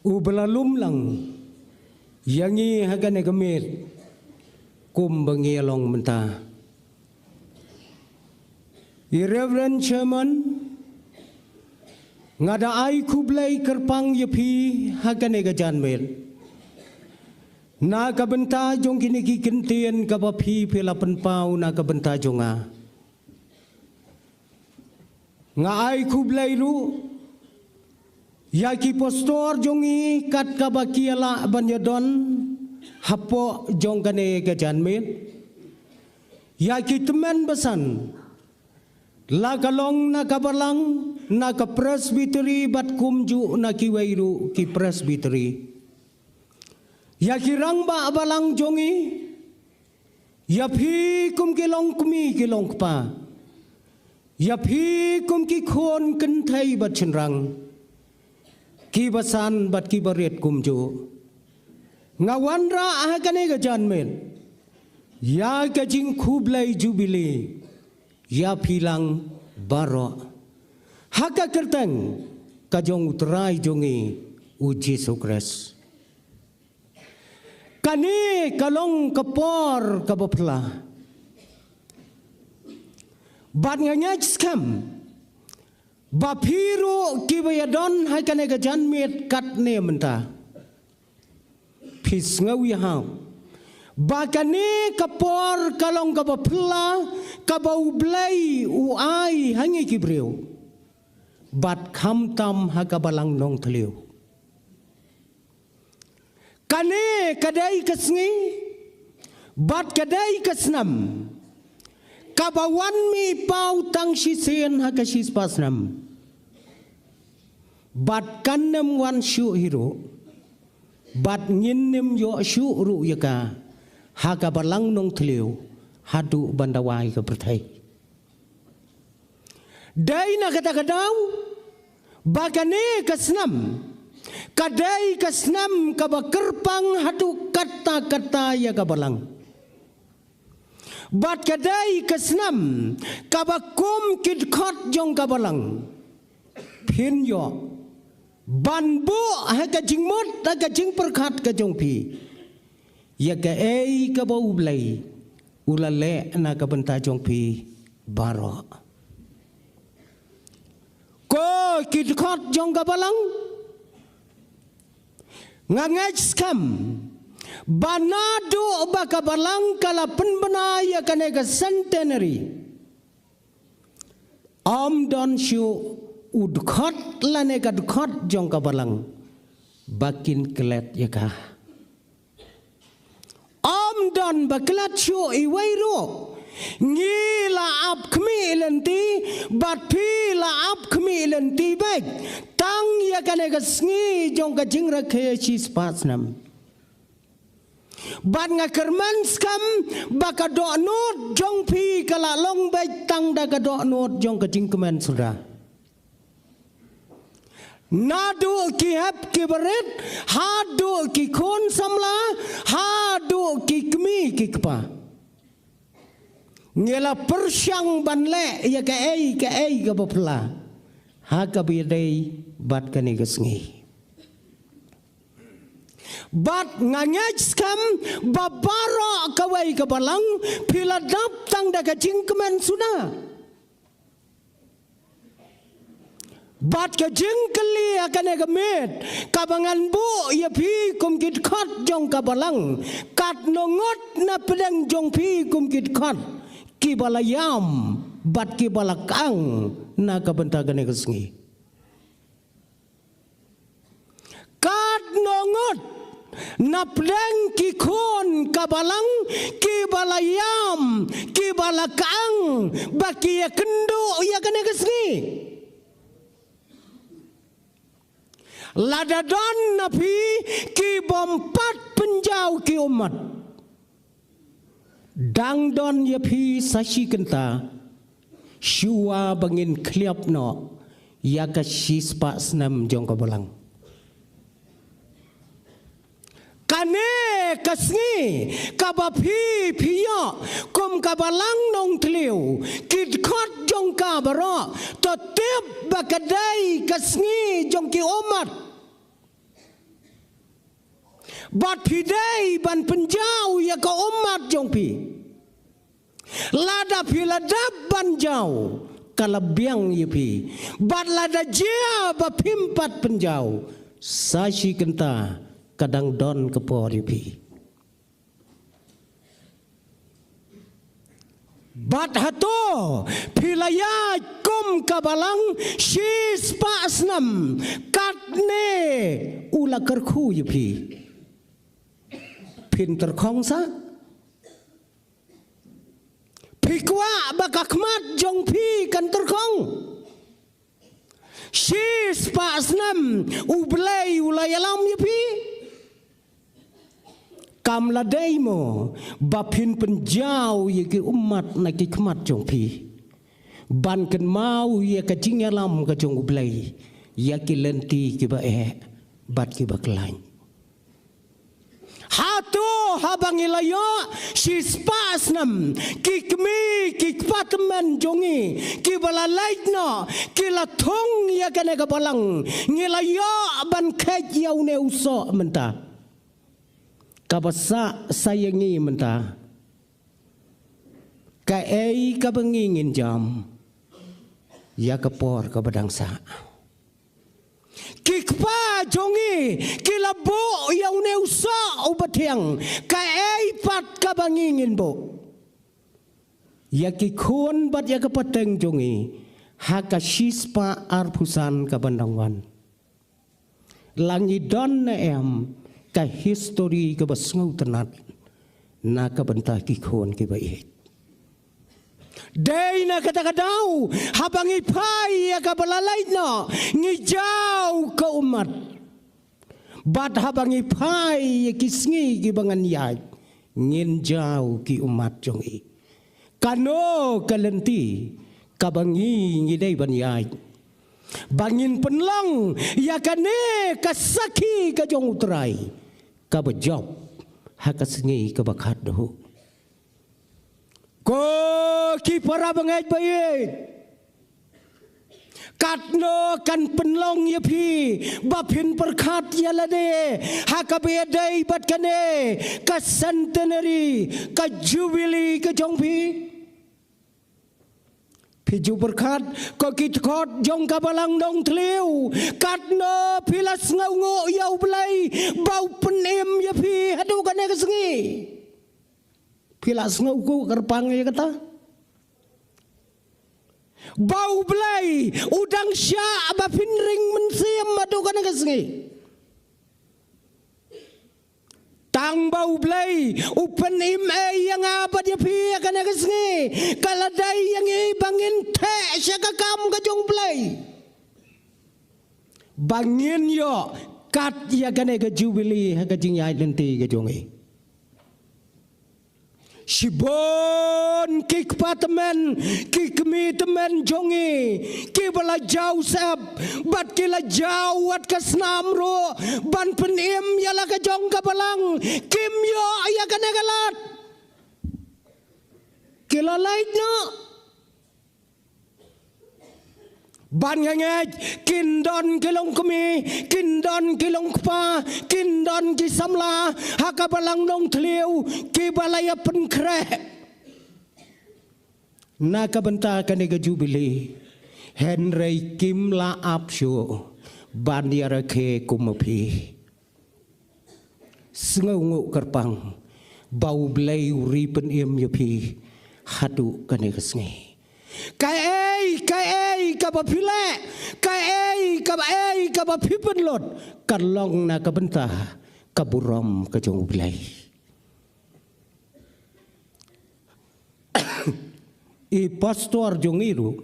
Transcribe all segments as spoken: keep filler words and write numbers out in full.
U ba la lum lang ïa ngi ha kane ka miet kum ba ngi long mynta. I Reverend Chairman, nga da ai khublei kyrpang ïa phi ha kane ka janmiet na ka bynta jong kine ki kyntien kaba phi phi la pynpaw na ka bynta jong nga. Nga ai khublei ruh ïa ki pastor jong ngi kat kaba ki ïa lah ban ïa don hapoh jong kane ka janmiet. Ïa ki tymmen basan, la ka long na ka balang, na ka presbytery bad kumjuh na kiwei ruh ki presbytery. Ïa ki rangbah balang jong ngi, ïa phi kum ki longkmie ki longkpa, ïa phi kum ki khun kynthei bad shynrang, ki basan bad ki barit kumjuh, nga wanrah ha kane ka janmiet ïa ka jingkhublei jubili ïa phi lang baroh ha ka kyrteng ka jong U Trai jong ngi U Jisu Khrist. Kane ka long ka por kaba phylla. Bad nga ngeit skhem ba phi ruh kiba ïa don ha kane ka janmiet katne mynta, phi sngew ïa hap ba kane ka por ka long kaba phylla kaba U Blei u ai ha ngi ki briew, bad khamtam ha ka Balang Nongthliew. Kane ka dei ka sngi bad ka dei ka snem kaba wan mih paw tang shisien ha ka shispah snem, bad kan nym wan shuh hi ruh, bad ngin nym ïoh shuh ruh ïa ka ha ka Balang Nongthliew haduh ban da wai ka pyrthei. Dei na kata ka daw ba kane ka snem ka dei ka snem kaba kyrpang haduh katta katta ïa ka Balang, bad ka dei ka snem kaba kum ki dkhot jong ka Balang phin ïoh ban buh ha ka jingmut ha ka jingpyrkhat ka jong phi ïa kaei kaba U Blei u la leh na ka bynta jong phi baroh. Ko ki dkhot jong ka Balang, nga ngeit skhem ba naduh ba ka Balang ka la pynbna ïa kane ka centenary, ym don shuh u dkhot lane ka dkhot jong ka Balang ba kin klet ïa ka. Ym don ba klet shuh iwei ruh. Ngi la ap khmih lynti bad phi la ap khmih lynti bad tang ïa kane ka sngi jong ka jingrakhe shispah snem. Bad nga kyrmen skhem ba ka dohnud jong phi ka la long bad tang da ka dohnud jong ka jingkmen suda. Naduh ki hep ki barit haduh ki khun samla haduh ki kmie ki kpa, ngi la pyrshang ban leh ïa kaei kaei kaba phylla ha kaba ïadei bad kane ka sngi. Bad nga ngeit skhem ba baroh kawei ka Balang phi la dap tang da ka jingkmen suda. Bad ka jingkylli ha kane ka miet kaba ngan buh ïa phi kum ki dkhot jong ka Balang, katno ngut na pdeng jong phi kum ki dkhot kiba la ïam bad kiba la kang na ka bynta kane ka sngi? Katno ngut na pdeng ki khun ka Balang kiba la ïam kiba la kang ba ki ïakynduh ïa kane ka sngi? Lada don na phi ki bym pat pynjaw ki ummat, dang don ïa phi sa shi kynta shuwa ba ngin khlieh noh ïa ka shispah snem jong ka Balang. Kane ka sngi kaba phi phi ïoh kum ka Balang Nongthliew, ki dkhot jong ka baroh to tip ba ka dei ka sngi jong ki ummat. Bad phi dei ban pynjaw ïa ka ummat jong phi. Lada phi la dep ban jaw, ka la biang ïa phi. Bad lada jia ba phim pat pynjaw, sa shi kynta ka dang don ka por ïa phi. Bad hato phi la ïaid kum ka balang shispah snem, katne u la kyrkhu ïa phi? Phin tyrkhong sa? Phi kwah ba ka khmat jong phi kan tyrkhong? Shispah snem U Blei u la ïalam ïa phi. Kam la dei mo ba phin pynjaw ïa ki ummat na ki khmat jong phi, ban kynmaw ïa ka jingïalam ka jong U Blei ïa ki lynti kiba eh bad kiba khlaiñ? Hato haba ngi la ïoh shispah snem, ki kmie ki kpa tymmen jong ngi kiba la leit noh ki la thung ïa kane ka balang, ngi la ïoh ban kheit ïa une u soh mynta? Kaba sah sa ïa ngi mynta, kaei kaba ngi ngin jam ïa ka por kaba dang sah? Ki kpa jong ngi ki la buh ïa une u soh uba thiang, kaei pat kaba ngi ngin buh ïa ki khun bad ïa ka pateng jong ngi ha ka shispah arphew san kaban dang wan? La ngi don ne em ka histori kaba sngewtynnat na ka bynta ki khun kiba ïeit? Dei na kata ka daw, haba ngi phai ïa kaba la leit noh, ngi jaw ka ummat. Bad haba ngi phai ïa ki sngi kiba ngan ïaid, ngin jaw ki ummat jong ngi. Kano ka lynti kaba ngi ngi dei ban ïaid, ba ngin pynlong ïa kane ka sakhi ka jong U Trai kaba jop ha ka sngi kaba khatduh? Ko ki para bangeit ba ïeit, katno kan pynlong ïa phi ba phin pyrkhat ïa lade ha kaba ïadei bad kane ka centenary, ka jubili ka jong phi? Phi ju pyrkhat ko ki dkhot jong ka Balang Nongthliew, katno phi la sngewnguh ïa U Blei ba u pynim ïa phi haduh kane ka sngi? Phi la sngew kyrpang ïa kata? Ba U Blei u dang shah ba phin ring mynsiem haduh kane ka sngi. Tang ba U Blei u pynim ei ïa nga bad ïa phi ha kane ka sngi, ka la dei ïa ngi ba ngin theh sha ka kam ka jong U Blei, ba ngin ïoh kat ïa kane ka jubili ha ka jingïaid lynti ka jong ngi. Shibun ki kpa tymmen, ki kmie tymmen jong ngi, kiba la jaw sep bad ki la jaw wat ka snam ruh ban pynim ïa la ka jong ka balang, kim ïoh ïa kane ka lad. Ki la leit noh. Ban nga ngeit kin don ki longkmie, kin don ki longkpa, kin don ki samla ha ka Balang Nongthliew kiba la ïa pynkhreh na ka bynta kane ka jubili, hynrei kim lah ap shuh ban ïa rakhe kum ma phi. Sngewnguh kyrpang ba U Blei u ri pynim ïa phi haduh kane ka sngi. Kaei kaei kaba phi leh, kaei kaei kaba phi pynlut, ka long na ka bynta ka burom ka jong U Blei. I pastor jong ngi ruh,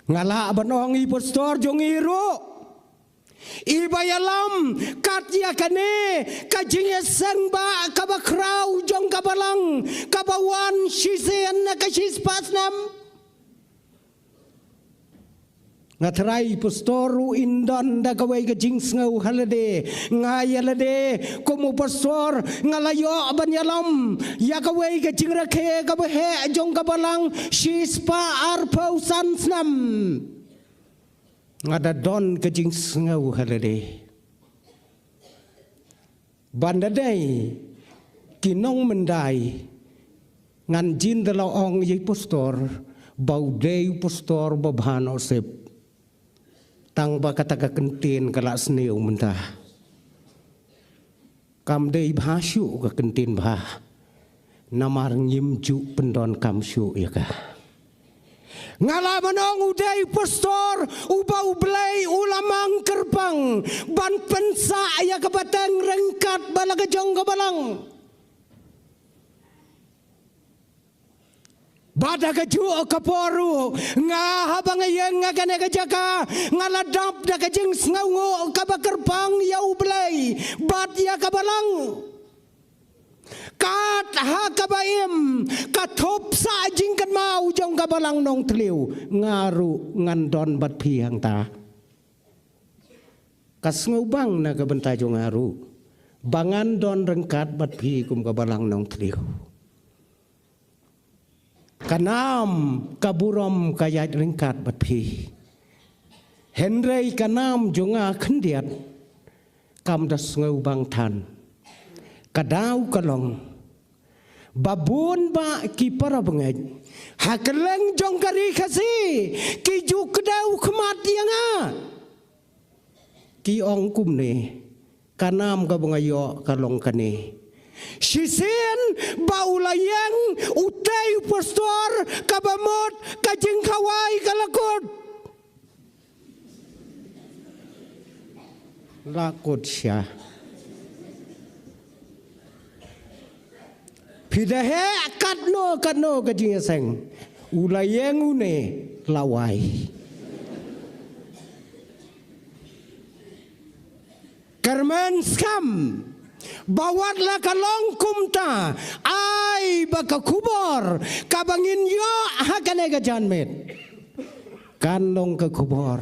nga lah ban ong i pastor jong ngi ruh, iba ïalam kat ïa kane ka jingïaseng ba kaba khraw jong ka Balang kaba wan shisien na ka shispah snem. Nga trai pastor ruh in don da kawei ka jingsngew ha lade. Nga ïa lade kum u pastor nga la ïoh ban ïalam ïa kawei ka jingrakhe kaba heh jong ka Balang shispah arphew san snem. Nga da don ka jingsngew ha lade. Ban da dei ki nongmyndai, ngan jin da la ong ïa i pastor ba u dei u pastor ba bha noh sep. Tang ba kata ka kyntien ka la sniew mynta. Kam dei bha shuh ka kyntien bha. Namar ngim ju pyndonkam shuh ïa ka. Nga la ban ong u dei u pastor uba U Blei u la mang kyrpang ban pynsah ïa ka pateng ryngkat bad la ka jong ka balang. Bad ha kajuh ka por ruh, nga haba nga ïeng ha kane ka jaka, nga la dap da ka jingsngewnguh kaba kyrpang ïa U Blei bad ïa ka balang. Kat ha kaba im ka thup sah jingkynmaw jong ka balang Nongthliew, nga ruh ngan don bad phi hangta. Ka sngewbang na ka bynta jong nga ruh ba ngan don ryngkat bad phi kum ka balang Nongthliew. Ka nam ka burom ka ïaid ryngkat bad phi. Hynrei ka nam jong nga khyndiat kam da sngewbang than. Ka daw ka long ba bun bah ki para bangeit ha kylleng jong ka ri Khasi ki ju kdew khmat ïa nga. Ki ong kumne, ka nam kaba nga ïoh ka long kane. Shisien ba u la ïeng utei u pastor kaba mut ka jingkhawai ka la kut. La kut sha. Phi da heh katno katno ka jingïaseng. U la ïeng une la wai. Kyrmen skhem ba wat la ka long kumta, ai ba ka khubor kaba ngin ïoh ha kane ka janmiet kan long ka khubor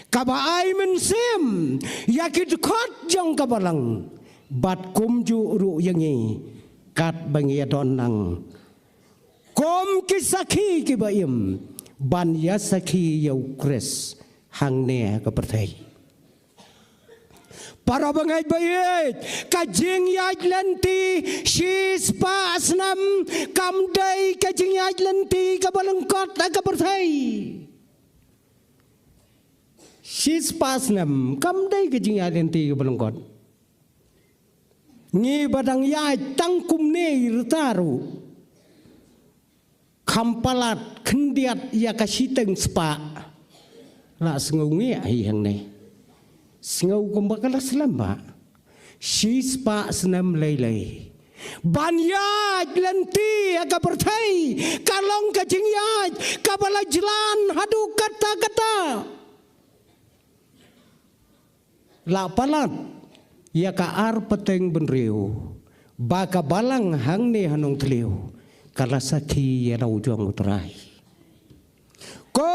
kaba ai mynsiem ïa ki dkhot jong ka balang bad kumjuh ruh ïa ngi katba ngi ïa don lang kum ki sakhi kiba im ban ïa sakhi ïa U Khrist hangne ha ka pyrthei. Para bangeit ba ïeit, ka jingïaid lynti shispah snem kam dei ka jingïaid lynti kaba lyngkot ha ka pyrthei. Shispah snem kam dei ka jingïaid lynti kaba lyngkot. Ngi ba dang ïaid tang kumne rta ruh kham palat khyndiat ïa ka shiteng spah. La sngew ngi ai hangne. Sngew kumba ka la slem ba shispah snem lei lei ban ïaid lynti ha ka pyrthei ka long ka jingïaid kaba la jlan haduh katta katta. La palat ïa ka ar pateng bynriew ba ka balang hangne ha Nongthliew ka la sakhi ïa la u jong U Trai. Ko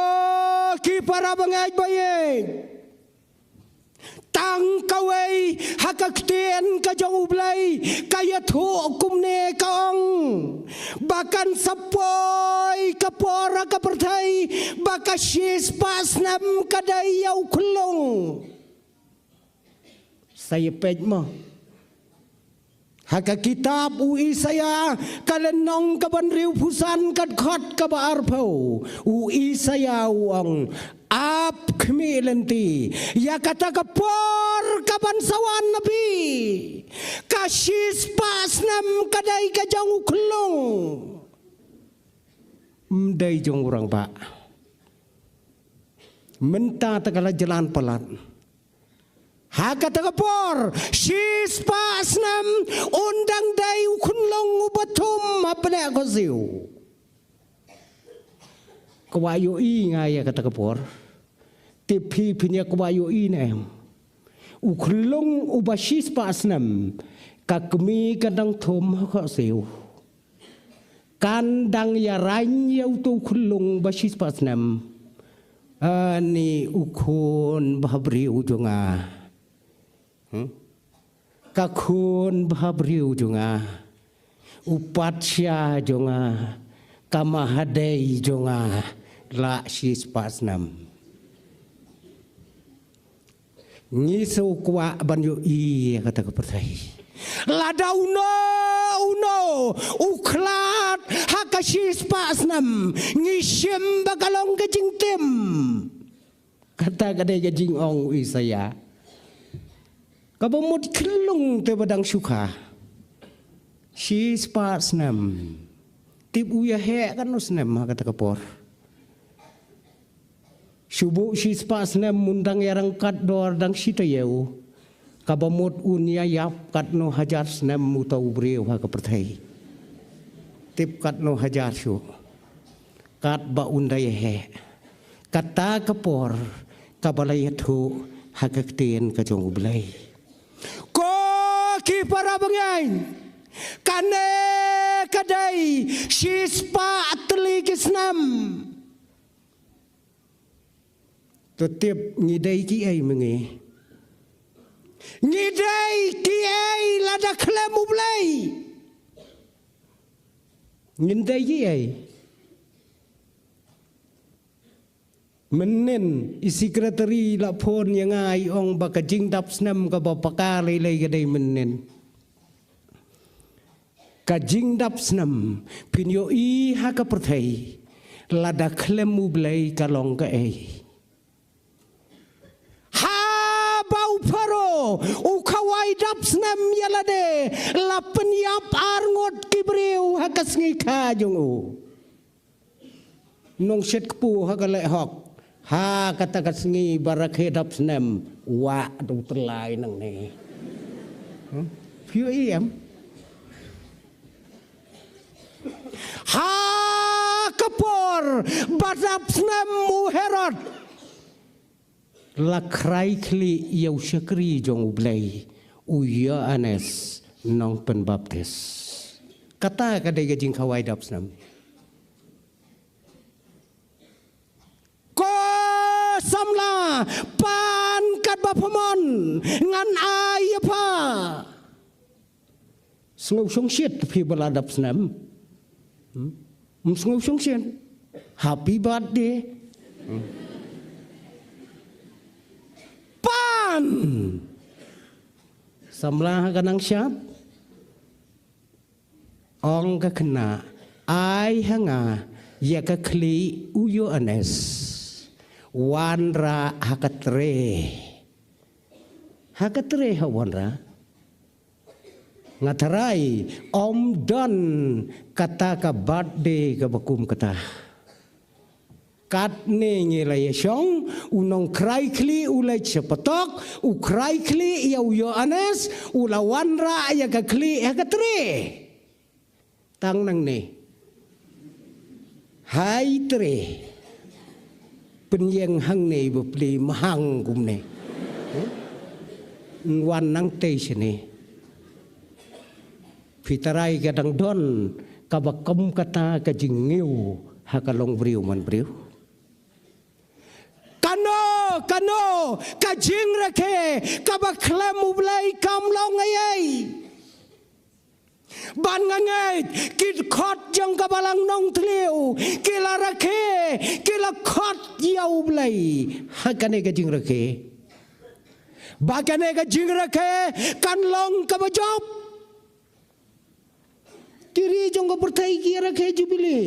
ki para bangeit ba ïeit, tang kawei ha ka ktien ka jong U Blei ka ïathuh kumne ka ong ba kan sa poi ka por ha ka pyrthei ba ka shispah snem ka dei ïa u khyllung. Sa ïa peit mo ha ka kitab u Isaïah ka lynnong ka ba hynriewphew san ka dkhot kaba arphew, u Isaïah u ong, ap khmih lynti ïa kata ka por ka ban sa wan na phi, ka shispah snem ka dei ka jong u khyllung, ym dei jong u rangbah. Mynta te ka la jlan palat. Ha kata ka por shispah snem un dang dei u khyllung uba thum ha bneng ka siew. Kwah ïohi nga ïa kata ka por. Te phi phin ïa kwah ïohi ne em? U khyllung uba shispah snem, ka kmie ka dang thum ha ka siew. Kan dang ïarain ïa uto u khyllung ba shispah snem. Ani u khun ba ha briew jong nga. Hmm? Ka khun ba ha briew jong nga. U patsha jong nga. Ka mahadei jong nga. La shispah snem. Ngi shu kwah ban ïohi ïa kata ka pyrthei. Lada uno uno u khlad ha ka shispah snem, ngi shim ba ka long ka jingtim. Kata ka dei ka jingong u Isaïah. Kaba mut khyllung te ba dang shu kha. Shispah snem. Tip u ïa heh katno snem ha kata ka por. Shu buh shispah snem un dang ïa rangkat dor dang shi taïew. Kaba mut un ïa ïap katno hajar snem uta u briew ha ka pyrthei. Tip katno hajar shuh. Katba un da ïa heh. Kata ka por kaba la ïathuh ha ka ktien ka jong U Blei. Ko ki para bangeit, kane ka dei shispah tylli ki snem. To tip ngi dei kiei ma ngi. Ngi dei kiei lada khlem U Blei? Ngin dei kiei? Mynnin i secretary la phone ïa nga i ong ba ka jingdap snem kaba paka lei lei ka dei mynnin. Ka jingdap snem phin ïohi ha ka pyrthei lada khlem U Blei ka long kaei. Haba u Pharaoh u khawai dap snem ïa lade, la pynïap arngut ki briew ha ka sngi kha jong u. Nongshit kpu ha ka leh hok. Ha kata ka sngi ba rakhe dap snem. Wah, da u tyllai nangne. Hmm? Phi ïohi em? Ha ka por ba dap snem u Herod. La khrai khlieh ïa u shakri jong U Blei, u Ïoannis Nongpynbaptis. Kata ka dei ka jingkhawai dap snem. Ko samla, pan katba pha mon, ngan ai ïa pha. Sngew shongshit phi ba la dap snem. Hmm? Ym sngew shongshit. Happy birthday. Hmm. Pan. Samla ha ka nang shap. Ong ka khynnah, ai ha nga ïa ka khlieh u Ïoannis. Wanrah ha ka tre. Ha ka tre ha wanrah. Nga tharai ym don kata ka birthday kaba kum kata. Katne ngi la ïa shong, u nongkhrai khlieh u leit sha patok, u khrai khlieh ïa u Ïoannis, u la wanrah ïa ka khlieh ha ka tre. Tang nangne. Hai tre. Pynïeng hangne ba pli mahang kumne. Wan nangtei shane. Phi tharai ka dang don kaba kum kata ka jingngiew ha ka longbriew manbriew. Kano kano ka jingrakhe kaba khlem U Blei kam long ei ei. Ban nga ngeit ki dkhot jong ka Balang Nongthliew ki la rakhe, ki la khot ïa U Blei ha kane ka jingrakhe. Ba kane ka jingrakhe kan long kaba jop. Ki ri jong ka pyrthei ki rakhe jubili.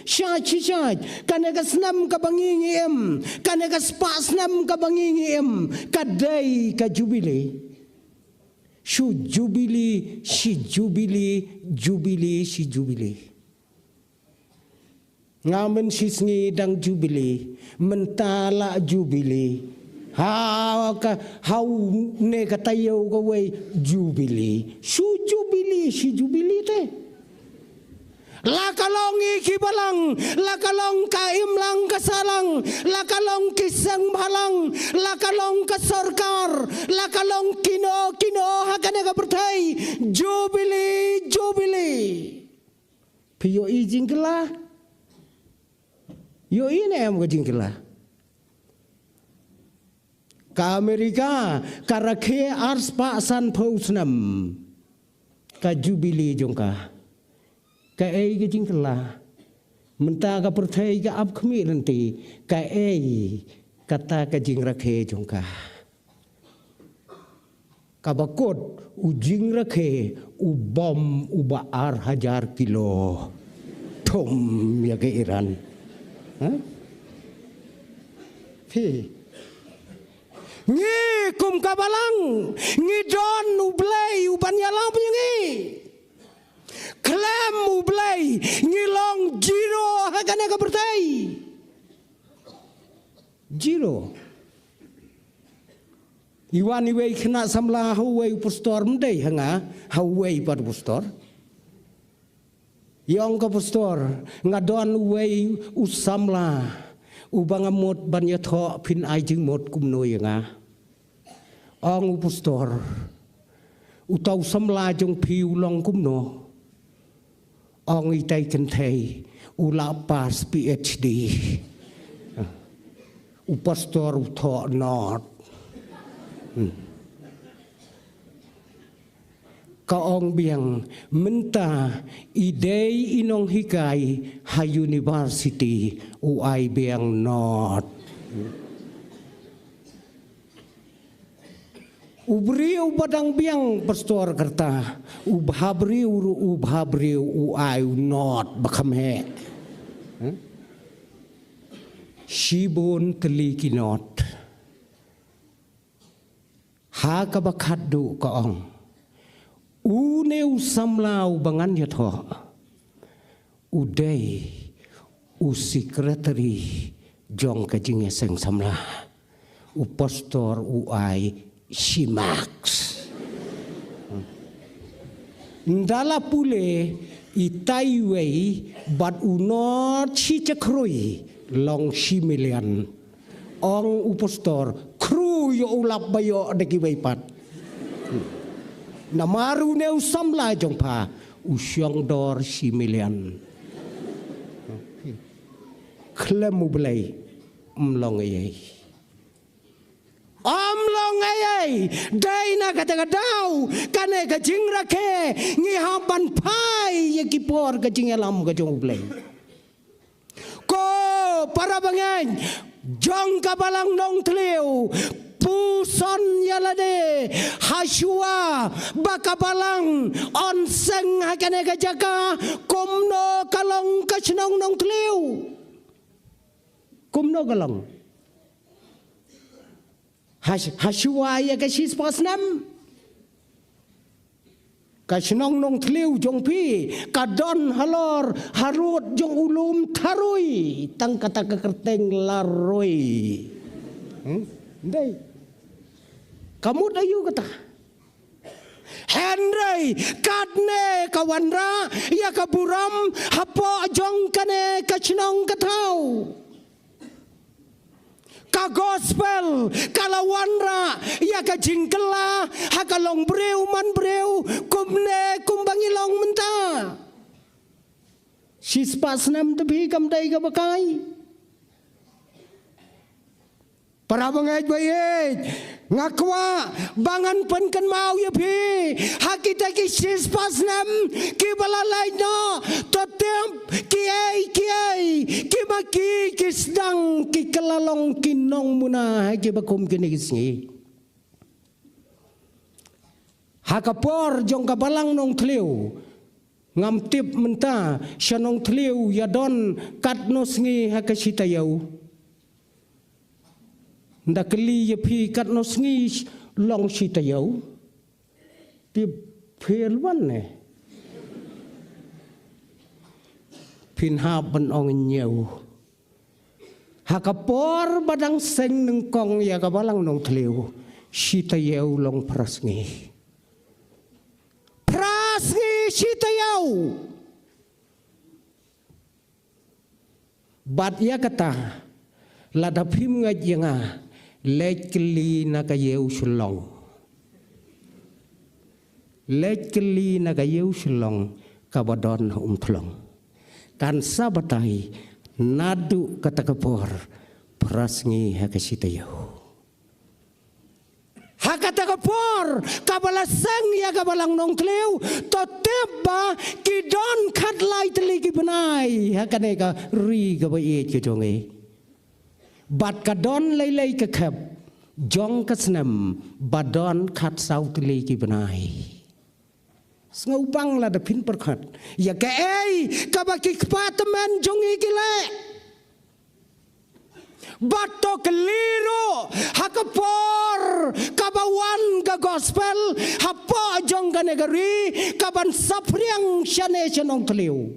Shait shi shait. Kane ka snem kaba ngi ngi im, kane ka spah snem kaba ngi ngi im, ka dei ka jubili. Shu jubili shi jubili, jubili shi jubili. Nga mynshi sngi dang jubili, mynta la jubili. Ha ka, ha une ka taïew kawei jubili. Shu jubili shi jubili te. La ka long i ki balang, la ka long ka imlang ka sahlang, la ka long ki seng bhalang, la ka long ka sorkar, la ka long kino kino ha kane ka pyrthei. Jubili, jubili. Phi ïohi jingkylla? Ïohi ne em ka jingkylla? Ka Amerika ka rakhe arspah sanphew snem ka jubili jong ka. Kaei ka jingkylla? Mynta ka pyrthei ka ap khmih lynti, kaei kata ka jingrakhe jong ka? Kaba kut u jingrakhe u bom uba ar hajar kilo. Thum ïa ka Iran. Ha? Phi. Ngi kum ka balang, ngi don U Blei uban ïalam ïa ngi. Khlem U Blei, ngi long zero ha kane ka pyrthei. Zero. I wan iwei i khynnah samla ha uwei u pastor, ym dei ha nga, ha uwei pat u pastor. I ong ka pastor, nga don uwei u samla uba nga mut ban ïathoh, phin ai jingmut kumno ïa nga. Ong u pastor, uta u samla jong phi u long kumno? Ong itai kynthei, u la pass P H D. U pastor u thoh not. Hmm. Ka ong biang, mynta i dei i nonghikai ha university, u ai biang not. U briew ba dang biang pastor kata, u bhabriew ruh, u bhabriew u ai u not ba kham heh. Hmm? Shibun tylli ki not. Ha kaba khatduh ka ong, une u samla uba ngan ïathoh, u dei u secretary jong ka jingïaseng samla. U pastor u ai shi marks. Ynda la pule itai iwei bad u not shi chakhrui, long shi million. Ong u pastor, khru ïoh u lap ba ïoh da kiwei pat. Namar une u samla jong pha u shong dor shi million. Khlem U Blei ym long ei ei. Ym long ei ei. Dei na kata ka daw, kane ka jingrakhe ngi hap ban phai ïa ki por ka jingïalam ka jong U Blei. Ko para bangeit jong ka balang Nongthliew, puson ïa lade hashwa ba ka balang yn seng ha kane ka jaka, kumno ka long ka shnong Nongthliew? Kumno ka long? Hash-, hashwa ïa ka shispah snem, ka shnong Nongthliew jong phi ka don halor harud jong u lum tharui, tang kata ka kyrteng la roi. Hmm? Ndei. Ka mut aïu kata? Hynrei katne ka wanrah ïa ka burom hapoh jong kane ka shnong ka thaw. Ka gospel ka la wanrah ïa ka jingkylla ha ka long briew man briew, kumne kumba ngi long mynta. Shispah snem te phi kam dei kaba kai. Para bangeit ba ïeit, nga kwah ba ngan pynkynmaw ïa phi, ha kita ki shispah snem kiba la leit noh, to tip kiei kiei kiba ki, ki sdang ki kylla long ki nongmuna ha kiba kum kine ki sngi. Ha ka por jong ka balang Nongthliew, ngam tip mynta sha Nongthliew ïa don katno sngi ha ka shi taïew. Nda kylli ïa phi katno sngi long shi taïew, tip phi wan ne? Phin hap ban ong hynñiew. Ha ka por ba dang seng nyngkong ïa ka balang Nongthliew, shi taïew long phra sngi. Phra sngi shi taïew. Bad ïa kata, lada phim ngeit ïa nga, leit kylli na ka ïew Shillong. Leit kylli na ka ïew Shillong kaba don ha Umthlong. Kan sa batai naduh kata ka por, phra sngi ha ka shi taïew. Ha kata ka por kaba la seng ïa ka balang Nongthliew, to tip ba ki don khatlai tylli ki bnai ha kane ka ri kaba ïeit ka jong ngi. Bad ka don lei lei ka khep, jong ka snem ba don khatsaw tylli ki bnai. Sngewbang lada phin pyrkhat ïa kaei kaba ki kpa tymmen jong ngi ki leh. Bad to kylli ruh ha ka por kaba wan ka gospel hapoh jong kane ka ri kaban saphriang shane sha Nongthliew.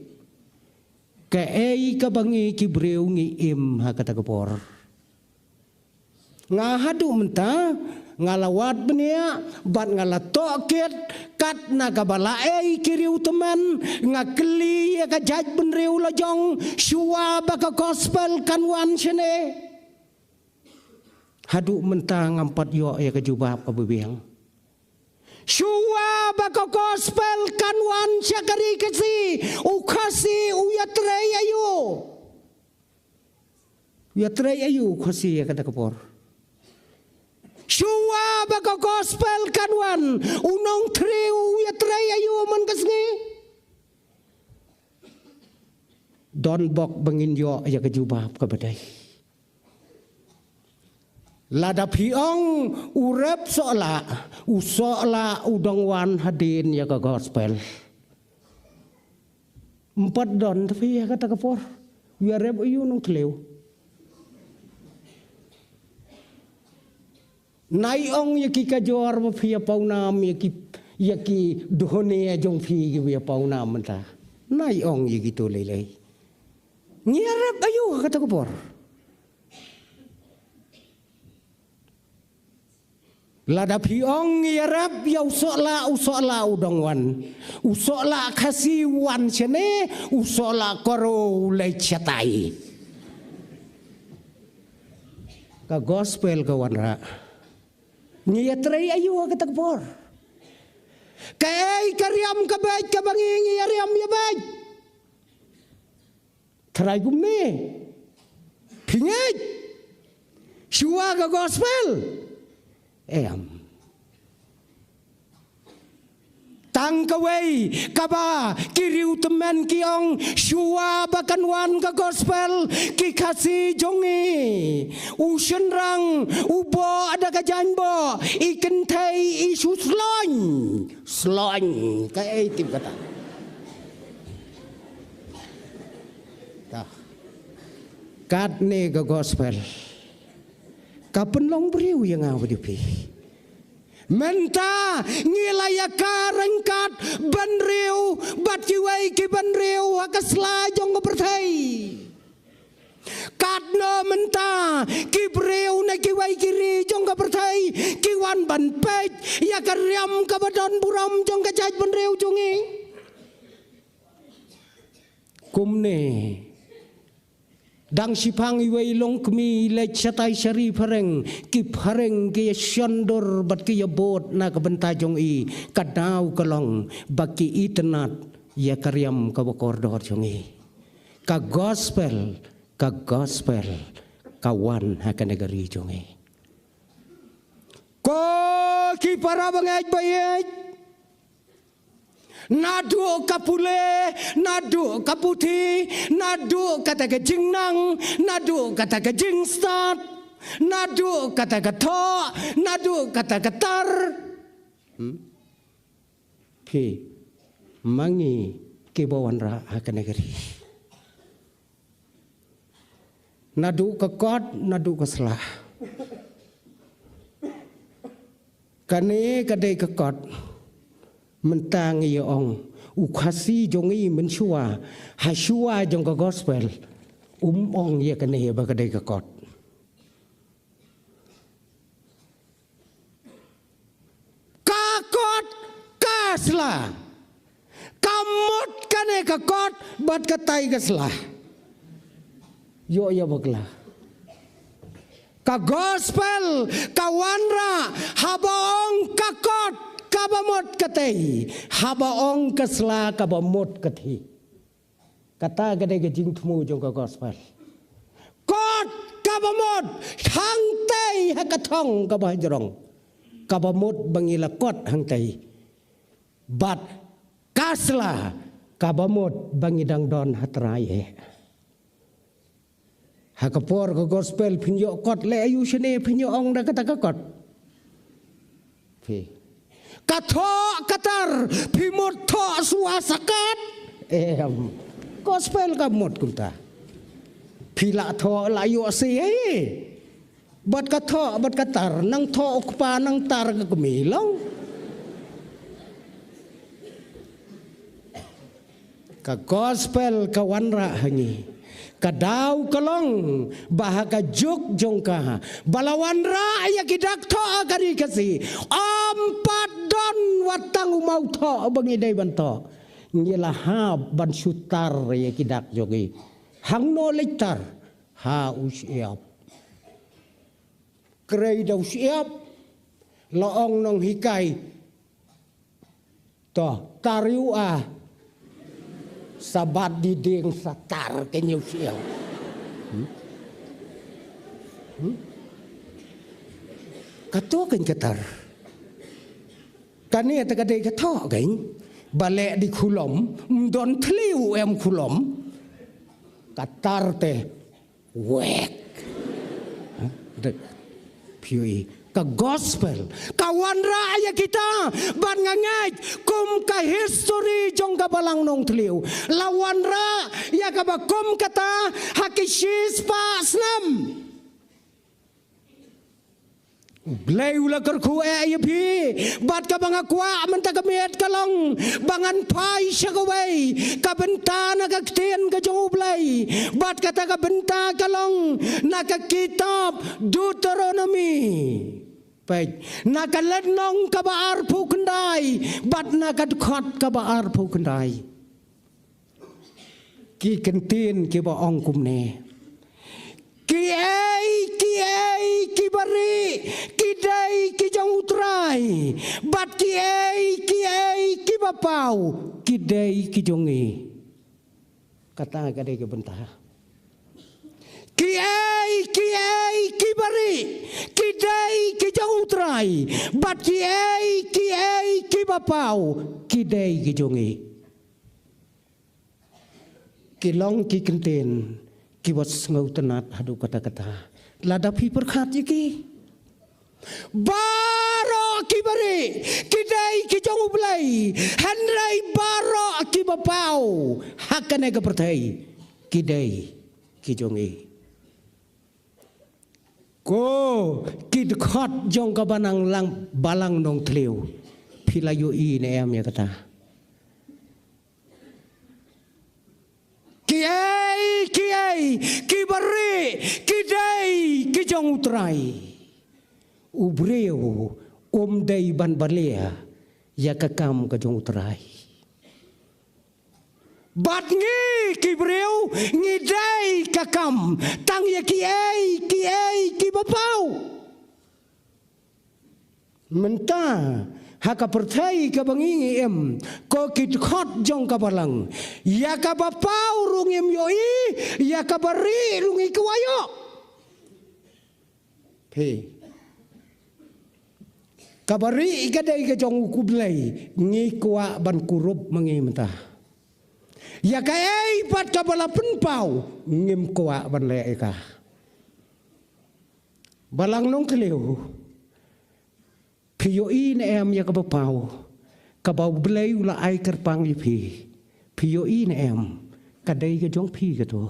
Kaei kaba ngi ki briew ngi im ha kata ka por. Nga haduh mynta nga la wad bniah bad nga la tohkit kat na kaba la ei ki riew tymmen. Nga kylli ïa ka jaitbynriew la jong shuwa ba ka gospel kan wan shane. Haduh mynta ngam pat ïoh ïa ka jubab kaba biang. Shuwa ba ka gospel kan wan sha ka ri Khasi, u Khasi u ïatrei aïu? U ïatrei aïu u Khasi ïa kata ka por? Shuwa ba ka gospel kan wan, u Nongthliew u ïatrei aïu man ka sngi? Don bok ba ngin ïoh ïa ka jubab kaba dei. Lada phi ong u rep sohlah, u sohlah u dang wan hadien ïa ka gospel. Ym pat don te phi ïa kata ka por. U ïarep aïu u Nongthliew? Nai ong ïa ki kajor ba phi ïa pawnam ïa ki, ïa ki duhone jong phi ki ïa pawnam mynta. Nai ong ïa kito lei lei. Ngi ïarep aïu ha kata ka por? Lada phi ong ngi ïarep ïa u sohlah, u sohlah u dang wan. U sohlah Khasi u wan shane, u sohlah Garo u leit shatai. Ka gospel ka wanrah. Ngi ïatrei aïu ha kata ka por? Kaei ka riam ka beit kaba ngi ngi ïariam ïa beit? Tharai kumne. Phi ngeit shuwa ka gospel? Em. Tang kawei kaba ki riew tymmen ki ong shuwa ba kan wan ka gospel, ki Khasi jong ngi, u shynrang u boh da ka jaiñboh, i kynthei i shu sloiñ. Sloiñ, kaei tip kata. Katne ka gospel ka pynlong briew ïa nga bad ïa phi. Mynta ngi la ïa ka ryngkat bynriew bad kiwei ki bynriew ha ka sla jong ka pyrthei. Katno mynta ki briew na kiwei ki ri jong ka pyrthei ki wan ban peit ïa ka riam kaba don burom jong ka jaitbynriew jong ngi. Kumne dang shiphang iwei i longkmie i leit shatai sha ri phareng, ki phareng ki ïa shondur bad ki ïa bud na ka bynta jong i, ka daw ka long ba ki itynnad ïa ka riam kaba kordor jong i. Ka gospel, ka gospel ka wan ha kane ka ri jong i. Ko ki para bangeit baieit, naduh ka pule, naduh ka puthi, naduh kata ka jingnang, naduh kata ka jingstad, naduh kata ka thoh, naduh kata ka tar. Hmm? Phi, ma ngi kiba wanrah ha kane ka ri. Naduh ka kot, naduh ka sla. Kane ka dei ka kot. Mynta ngi ïa ong, u Khasi jong ngi mynshuwa, ha shuwa jong ka gospel, um ong ïa kane ba ka dei ka kot. Ka kot ka sla. Ka mut kane ka kot bad katai ka sla. Ïoh ïa bakla. Ka gospel ka wanrah haba ong ka kot kaba mut katei, haba ong ka sla kaba mut kathie. Kata ka dei ka jingthmu jong ka gospel. Kot kaba mut hangtei ha ka thong kaba hajrong. Kaba mut ba ngi la kot hangtei. Bad ka sla kaba mut ba ngi dang don ha trai eh. Ha ka por ka gospel phin ïoh kot leh aïu shane phin ïoh ong da kata ka kot. Phi. Ka thoh ka tar, phi mut thoh shuwa sakat. Em. Gospel ka mut kumta. Phi la thoh la ïoh sei ei. Bad ka thoh, bad ka tar, nang thoh u kpa, nang tar ka kmie long. Ka gospel ka wanrah ha ngi. Ka daw ka long ba ha ka juk jong ka ba la wanrah ïa ki dak thoh ha ka ri Khasi. Ym pat don wat tang u maw thoh ba ngi dei ban thoh. Ngi la hap ban shu tar ïa ki dak jong ngi. Hangno leit tar? Ha u shyiap. Krei da u shyiap. La ong nonghikai. To, tar ïa u a. Sa bat diding sa tar keiñ ïa u shyiap. Hmm? Hmm? Kato keiñ ka tar. Kane te ka dei ka thoh keiñ. Ba leh di khulom, ym don thliew em khulom. Ka tar te. Wek. Hah? Dek. Phi ïohi. Ka gospel. Ka wanrah ïa kita. Bad nga ngeit. Kum ka history jong ka Balang Nongthliew. La wanrah ïa kaba kum kata. Ha ki shispah snem. U Blei u la kyrkhu eh ïa phi. Bad kaba nga kwah mynta ka miet ka long ba ngan phai sha kawei ka bynta na ka ktien ka jong U Blei. Bad kata ka bynta ka long na ka kitab Deuteronomy. Peit, na ka lynnong kaba arphew khyndai bad na ka dkhot kaba arphew khyndai. Ki kyntien kiba ong kumne. Kiei kiei kiba rieh ki dei ki jong U Trai. Bad kiei kiei kiba paw ki dei ki jong ngi. Kata ka dei ka bynta. Kiei kiei kiba rieh ki dei ki jong U Trai. Bad kiei kiei kiba paw ki dei ki jong ngi. Ki long ki kyntien kiba sngewtynnat haduh katta katta. Lada phi pyrkhat ïa ki. Baroh kiba rieh ki dei ki jong U Blei. Hynrei baroh kiba paw ha kane ka pyrthei ki dei ki jong ngi. Ko ki dkhot jong ka Balang Lang-, Balang Nongthliew. Phi la ïohi ne em ïa kata? Kiei kiei kiba rieh ki dei ki jong U Trai. U briew um dei ban balia ïa ka kam ka jong U Trai. Bad ngi ki briew ngi dei ka kam tang ïa kiei kiei kiba paw. Mynta ha ka pyrthei kaba ngi ngi im, ko ki dkhot jong ka Balang, ïa kaba paw ruh ngim ïohi, ïa kaba rieh ruh ngi kwah ïoh. Phi. Kaba rieh ka dei ka jong U Blei, ngi kwah ban kurup ma ngi mynta. Ïa kaei pat kaba la pynpaw ngim kwah ban leh ïa ka. Balang Nongthliew. Phi ïohi ne em ïa kaba paw kaba U Blei u la ai kyrpang ïa phi? Phi ïohi ne em ka dei ka jong phi kato?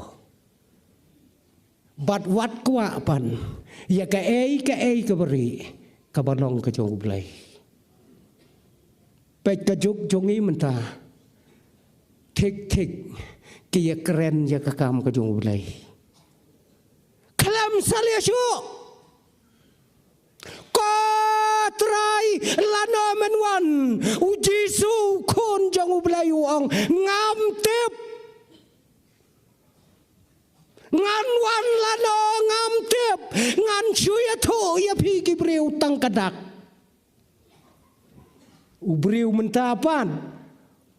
Bad wat kwah pan ïa kaei kaei kaba rieh kaba long ka jong U Blei. Peit ka juk jong ngi mynta. Thik thik ki ïa kren ïa ka kam ka jong U Blei. Khlem salia shuh. Ko Trai, lano men wan? U Jisu, u Khun jong U Blei, u ong, ngam tip. Ngan wan lano ngam tip. Ngan shu ïathuh ïa phi ki briew tang ka dak. U briew mynta pat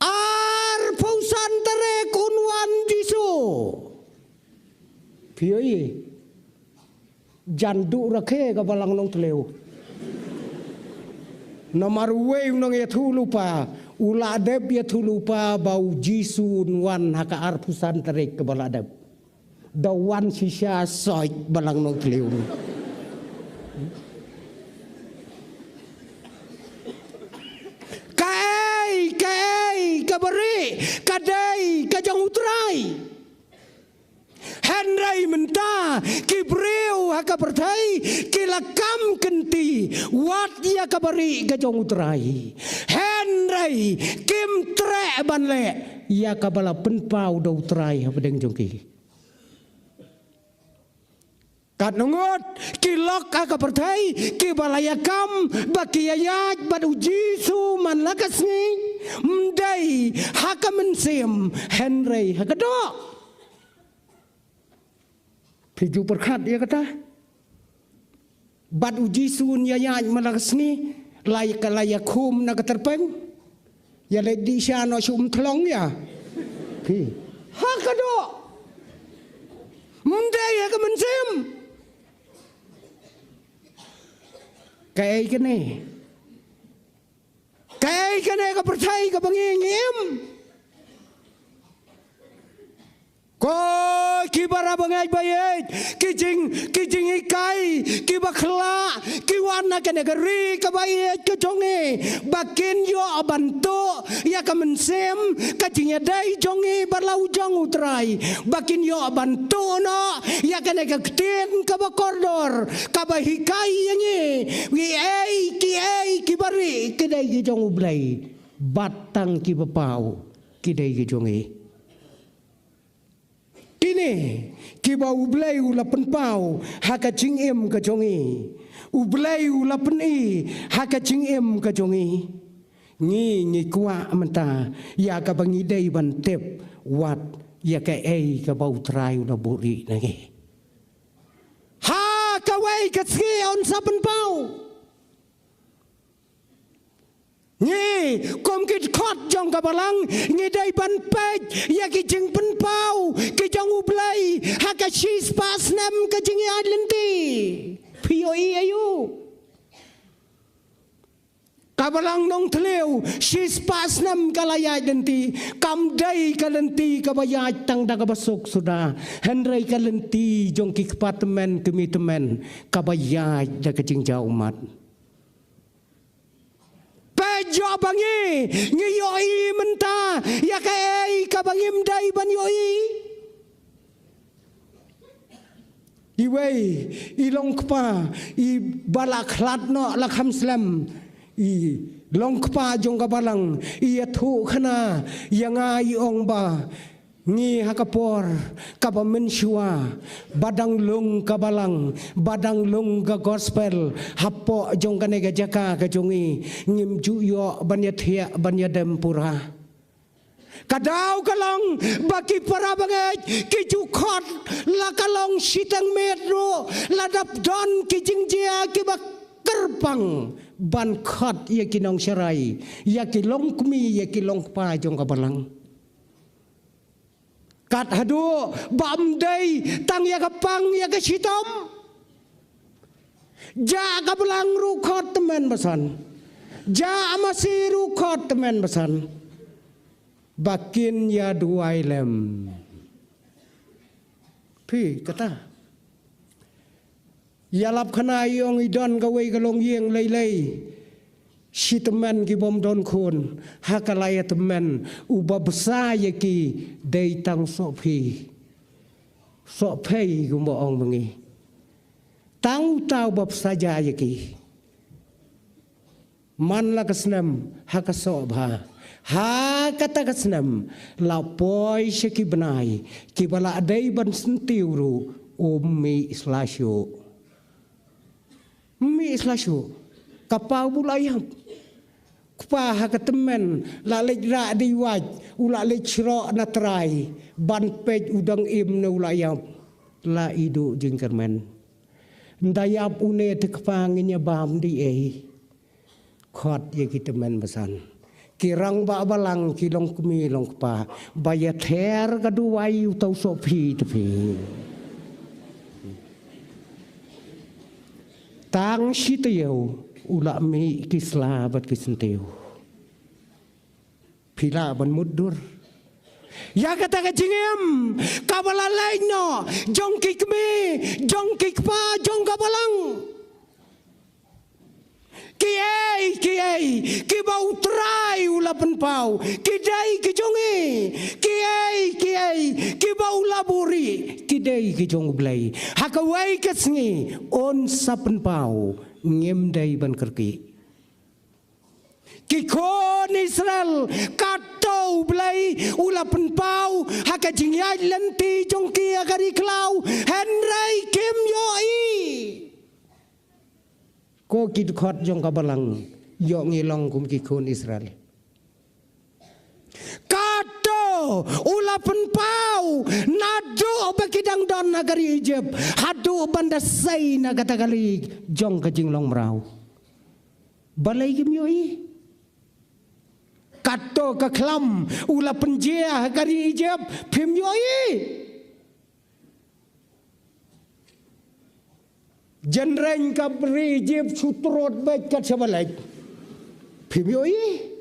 arphew san tarik un wan Jisu. Phi ïohi. Jan duh rakhe ka Balang Nongthliew. Namar uwei u nongïathuhlypa u la dep ïathuhlypa ba u Jisu un wan ha ka arphew san tarik kaba la dep. Da wan shisha soi Balang Nongthliew. Kaei, kaei, kaba rieh, ka dei, ka jong U Trai. Hynrei mynta, ki briew ha ka pyrthei, ki la kam kynti, wat ïa kaba rieh ka jong U Trai. Hynrei, kim treh ban leh, ïa kaba la pynpaw da U Trai hapdeng jong ki. Katno ngut ki lok ha ka pyrthei, kiba la ïa kam, ba ki ïaid bad U Jisu man la ka sngi, ym dei ha ka mynsiem, hynrei ha ka doh. Phi ju pyrkhat ïa kata. Bad U Jisu un ïaid man la ka sngi, la ïa ka, la ïa khum na ka tyrpeng. Ïa leit dih sha noh shu ym thlong ïa phi. Ha ka doh. Ym dei ha ka mynsiem. Kaei kane? Kaei kane ka pyrthei kaba ngi ngi im? Ko ki para bangeit ba ïeit, ki jing, ki jinghikai, kiba khlaiñ, ki wan na kane ka ri kaba ïeit ka jong ngi, ba kin ïoh ban tuh ïa ka mynsiem, ka jingïadei jong ngi bad la u jong U Trai, ba kin ïoh ban tuh noh ïa kane ka ktien kaba kordor, kaba hikai ïa ngi, kiei, kiei, kiba rieh, ki dei ki jong U Blei, bad tang kiba paw, ki dei ki jong ngi. Kine, kiba U Blei u la pynpaw, ha ka jingim ka jong ngi. U Blei u la pyni, ha ka jingim ka jong ngi. Ngi, ngi kwah mynta, ïa kaba ngi dei ban tip, wat, ïa kaei kaba U Trai u la buhrieh na ngi. Ha kawei ka sngi un sa pynpaw. Ngi, kum ki dkhot jong ka Balang, ngi dei ban peit, ïa ki jingpynpaw, ki jong U Blei, ha ka shispah snem ka jingïaid lynti. Phi ïohi aïu? Ka Balang Nongthliew, shispah snem ka la ïaid lynti, kam dei ka lynti kaba ïaid tang da kaba suk suda. Hynrei ka lynti jong ki kpa tymmen, kmie tymmen, kaba ïaid da ka jingjaw ummat. Peit ïoh ba ngi, ngi ïohi mynta, ïa kaei kaba ngim dei ban ïohi. Iwei, i long kpa, iba la khlad noh la kham slem. I long kpa jong ka Balang, i ïathuh khana, ïa nga i ong ba, ngi ha ka por, kaba mynshuwa, ba dang lung ka Balang, ba dang lung ka gospel, hapoh jong kane ka jaka ka jong ngi, ngim ju ïoh ban ïathiah, ban ïadem pura. Ka daw ka long, ba ki para bangeit, ki ju khot, la ka long shiteng miet ruh, la dap don ki jingjia, kiba kyrpang, ban khot ïa ki nongsharai, ïa ki longkmie, ïa ki longkpa jong ka Balang. Kat haduh, ba ym dei, tang ïa ka pang, ïa ka shitom. Jah ka Balang ruh khot tymmen basan. Jah masi ruh khot tymmen basan. Ba kin ïa duwai lem. Phi kata. Ïalap khana i ong i don kawei ka longïing lei lei. Shi tymmen ki bym don khun, ha ka lai tymmen, uba bsa ïa ki, dei tang soh phi. Soh phi kumba ong ma ngi. Tang uta uba bsa ja ïa ki. Man la ka snem, ha ka soh bha. Ha kata ka snem, la poi sha ki bnai, kiba la dei ban syntiew ruh, um mih sla shuh. Mih sla shuh. Ka pa u la ïap. Kpa ha ka tymmen, la leit rah dei wait, u la leit shroh na trai, ban peit u dang im ne u la ïap. La i duh jingkyrmen. Nda ïap une te kpa ngin ïa bam dei ei. Khot ïa ki tymmen basan. Ki rangbah balang ki longkmie longkpa. Ba ïa ther ka duwai uta u soh phi te phi. Tang shi taïew u la mih ki sla bad ki syntiew. Phi lah ban mutdur. Ïa kata ka jingim kaba la leit noh jong ki kmie, jong ki kpa jong ka balang. Kiei kiei kiba U Trai u la pynpaw ki dei ki jong ngi. Kiei kiei kiba u la buhrieh ki dei ki jong U Blei. Ha kawei ka sngi un sa pynpaw, ngim dei ban kyrkieh. Ki khun Israel, kato U Blei u la pynpaw ha ka jingïaid lynti jong ki ha ka ri khlaw, hynrei kim ïohi. Ko ki dkhot jong ka balang, ïoh ngi long kum ki khun Israel. Kato u la pynpaw naduh ba ki dang don ha ka ri Egypt haduh ban da sei na kata ka lieng jong ka jinglong mraw. Balei kim ïohi? Kato ka khlam u la pynjia ha ka ri Egypt, phim ïohi? Jynreng ka ri Egypt shu trot beit kat shaba leit, phim ïohi?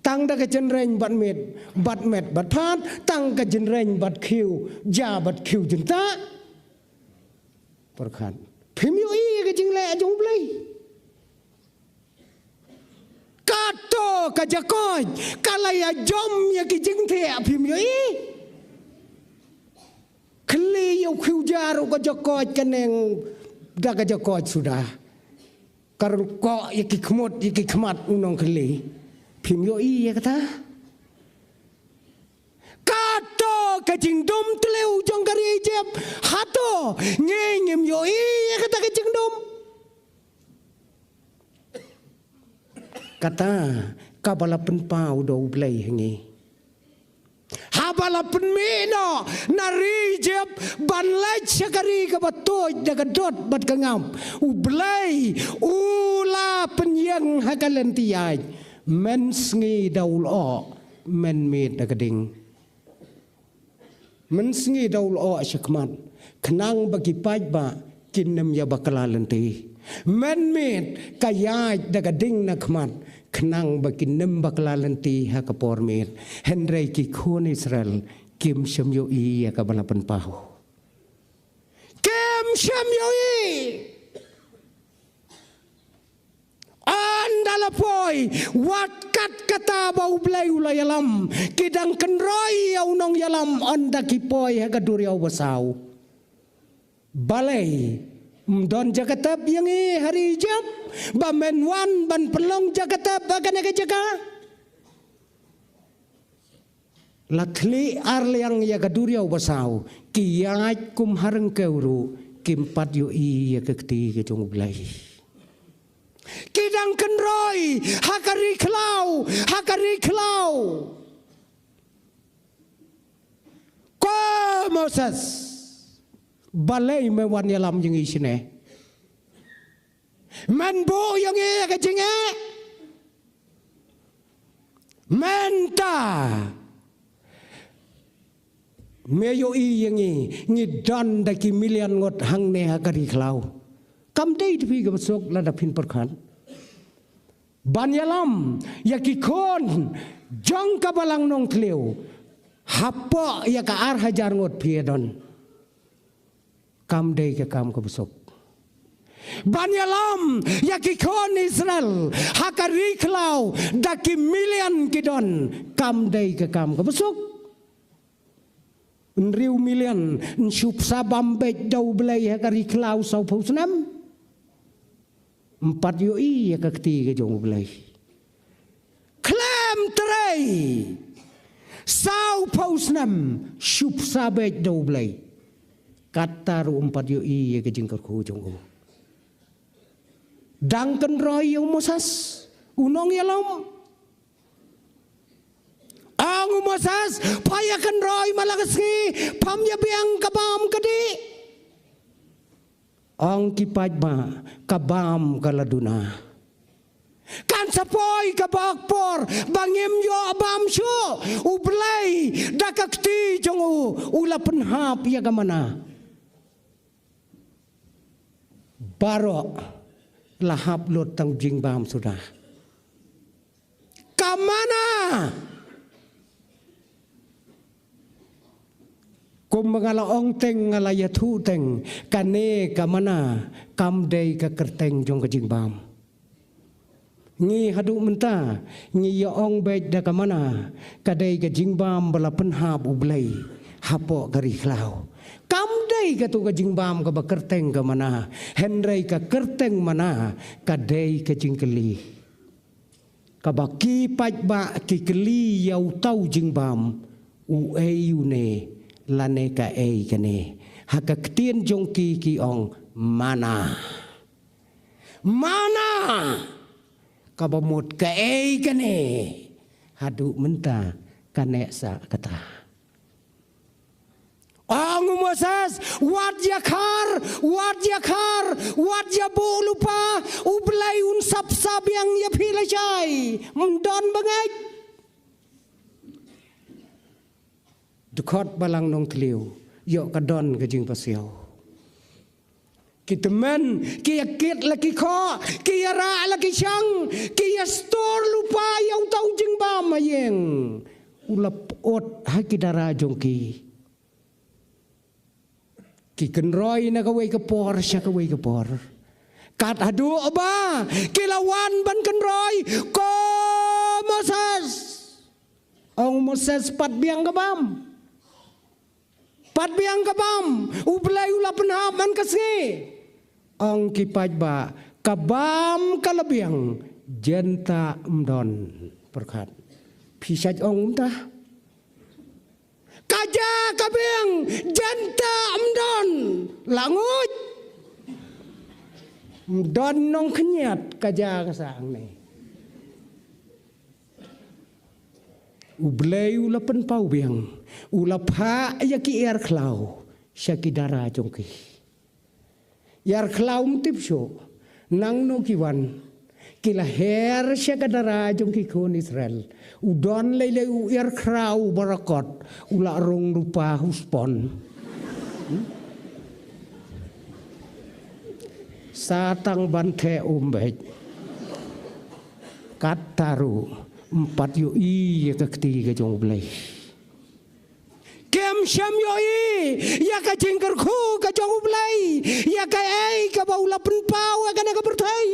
Tang da ka jynreng bad met, bad met bad phad, tang ka jynreng bad khiew ja bad khiew jyntah. Pyrkhat, phim ïohi ka jingleh jong U Blei? Kato ka jakoit ka la ïa jom ïa ki jingthiah, phim ïohi? Khlieh ïa u khiew ja ruh ka jakoit ka neng da ka jakoit suda. Ka rung koh ïa ki khmut ïa ki khmat u nongkhlieh, phim ïohi ïa kata? Kato ka jingdum tliw jong ka ri Egypt, hato ngi ngim ïohi ïa kata ka jingdum? Kata kaba la pynpaw da U Blei ha ngi. Haba la pynmih noh na ri Egypt ban leit sha ka ri kaba tuid da ka dud bad ka ngap, U Blei u la pynïeng ha ka lynti ïaid. Mynsngi da u lyoh, mynmiet da ka ding. Mynsngi da u lyoh sha khmat, khnang ba ki paidbah kin ym ïa bakla lynti. Mynmiet ka ïaid da ka ding na khmat, khnang ba kin ym bakla lynti ha ka por miet. Hynrei ki khun Israel kim shym ïohi ïa kaba la pynpaw. Kim shym ïohi. Ynda la poi, wat kat kata ba U Blei u la ïalam, ki dang kynroi ïa u nongïalam ynda ki poi ha ka duriaw basaw. Balei ym don jaka tep ïa ngi ha ri Egypt, ba men wan ban pynlong jaka tep ha kane ka jaka? La thli ar liang ïa ka duriaw basaw, ki ïaid kum ha ryngkew ruh kim pat ïohi ïa ka kti ka jong U Blei. Ki dang kynroi ha ka ri khlaw, ha ka ri khlaw. Ko Moses, balei me wan ïalam ïa ngi shane? Men buh ïa ngi ïa ka jingeh. Mynta me ïohi ïa ngi, ngi don da ki million ngut hangne ha ka ri khlaw. Kam dei da phi kaba suk lada phin pyrkhat ban ïalam ïa ki khun jong ka balang nongthliew, hapoh ïa ka ar hajar ngut phi ïa don. Kam dei ka kam kaba suk ban ïalam ïa ki khun Israel ha ka ri khlaw, da ki million ki don. Kam dei ka kam kaba suk. Hynriew million yn shu pynbam beit da U Blei ha ka ri khlaw sawphew snem. Ym pat ïohi ïa ka kti ka jong U Blei. Khlem trei, sawphew snem shu pynbam beit da U Blei. Kata ruh ym pat ïohi ïa ka jingkyrkhu jong u. Dang kynroi ïa u Moses, u nongïalam. Ong u Moses, pha ïa kynroi man la ka sngi, pham ïa biang ka bam ka dih. Ong ki paidbah, ka bam ka la duna. Kan sa poi kaba ka por ba ngim ïoh bam shuh. U Blei da ka kti jong u, u la pynhap ïa ka mana. Baroh la hap lut tang jingbam suda. Ka mana Kumba nga la ong teng, nga la ïathuh teng, kane ka manna kam dei ka kyrteng jong ka jingbam. Ngi haduh mynta ngi ïa ong beit da ka manna ka dei ka jingbam ba la pynhap U Blei hapoh ka ri khlaw. Kam dei kato ka jingbam kaba kyrteng ka manna, hynrei ka kyrteng manna ka dei ka jingkylli. Kaba ki paidbah ki kylli ïa uta u jingbam, uei une lane kaei kane. Ha ka ktien jong ki ki ong manna. Manna! Kaba mut kaei kane. Haduh mynta kane sa kata. Ong u Moses, wat ïakhar, wat ïakhar, wat ïabuh lypa, U Blei un sap sa biang ïa phi lashai. Ym don ba ngeit. Dkhot Balang Nongthliew, ïoh ka don ka jingpasiaw. Ki tymmen, ki ïa kit la ki khoh, ki ïa rah la ki shang, ki ïa stor lypa ïa uta u jingbam ha ïing. U la pyut ha ki dara jong ki. Ki kynroi na kawei ka por sha kawei ka por. Kat haduh ba ki la wan ban kynroi, ko Moses. Ong Moses, pat biang ka bam. Pat biang ka bam, U Blei u la pynhap man ka sngi. Ong ki paidbah, ka bam ka la biang, jynta ym don. Pyrkhat. Phi shait ong kumta. Ka ja ka biang, jynta ym don. La nguid. Ym don nongkhñiat ka ja ka sah hangne. U Blei u la pynpaw biang, u la phah ïa ki ïar khlaw sha ki dara jong ki. Ïar khlaw ym tip shuh nangno ki wan, ki la her sha ka dara jong ki khun Israel. U don lei lei u ïar khlaw barakot, u la rung rupa huspon. Hmm? Sa tang ban theh um beit. Katta ruh ym pat ïohi ïa ka kti ka jong U Blei. Kim shym ïohi ïa ka jingkyrkhu ka jong U Blei ïa kaei kaba u la pynpaw ha kane ka pyrthei.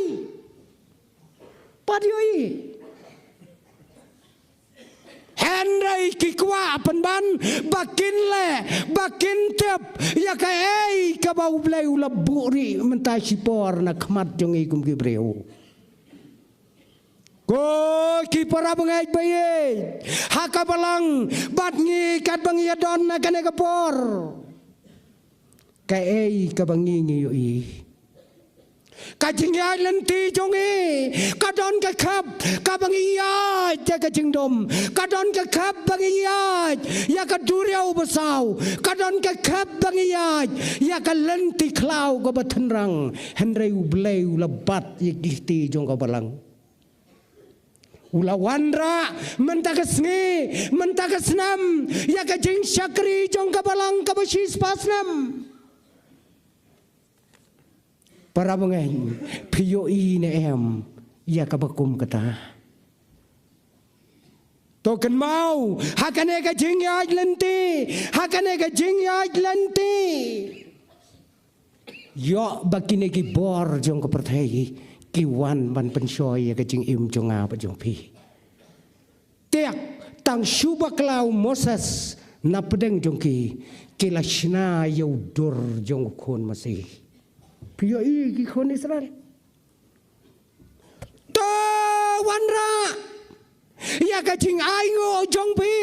Pat ïohi. Hynrei ki kwah pynban ba kin leh, ba kin tip ïa kaei kaba U Blei u la buhrieh mynta shipor na khmat jong ngi kum ki briew. Ko ki para bangeit ba ïeit ha ka balang, bad ngi katba ngi ïa don ha kane ka por. Kaei kaba ngi ngi ïohi. Ka jingïaid lynti jong ngi ka don ka khep kaba ngi ïaid ïa ka jingdum, ka don ka khep ba ngi ïaid ïa ka duriaw basaw, ka don ka khep ba ngi ïaid ïa ka lynti khlaw kaba tynrang. Hynrei U Blei u la bat ïa ki kti jong ka balang. U la wanrah mynta ka sngi, mynta ka snem, ïa ka jingshakri jong ka balang kaba shispah snem. Para bangeit, phi ïohi ne em ïa kaba kum kata? To kynmaw ha kane ka jingïaid lynti, ha kane ka jingïaid lynti. Ïoh ba kine ki bor jong ka pyrthei ki wan ban pynshoi ïa ka jingim jong nga bad jong phi. Te tang shu bakla u Moses na pdeng jong ki, ki la shna ïa u dur jong u khun masi. Phi ïohi ki khun Israel? To wanrah ïa ka jingainguh jong phi,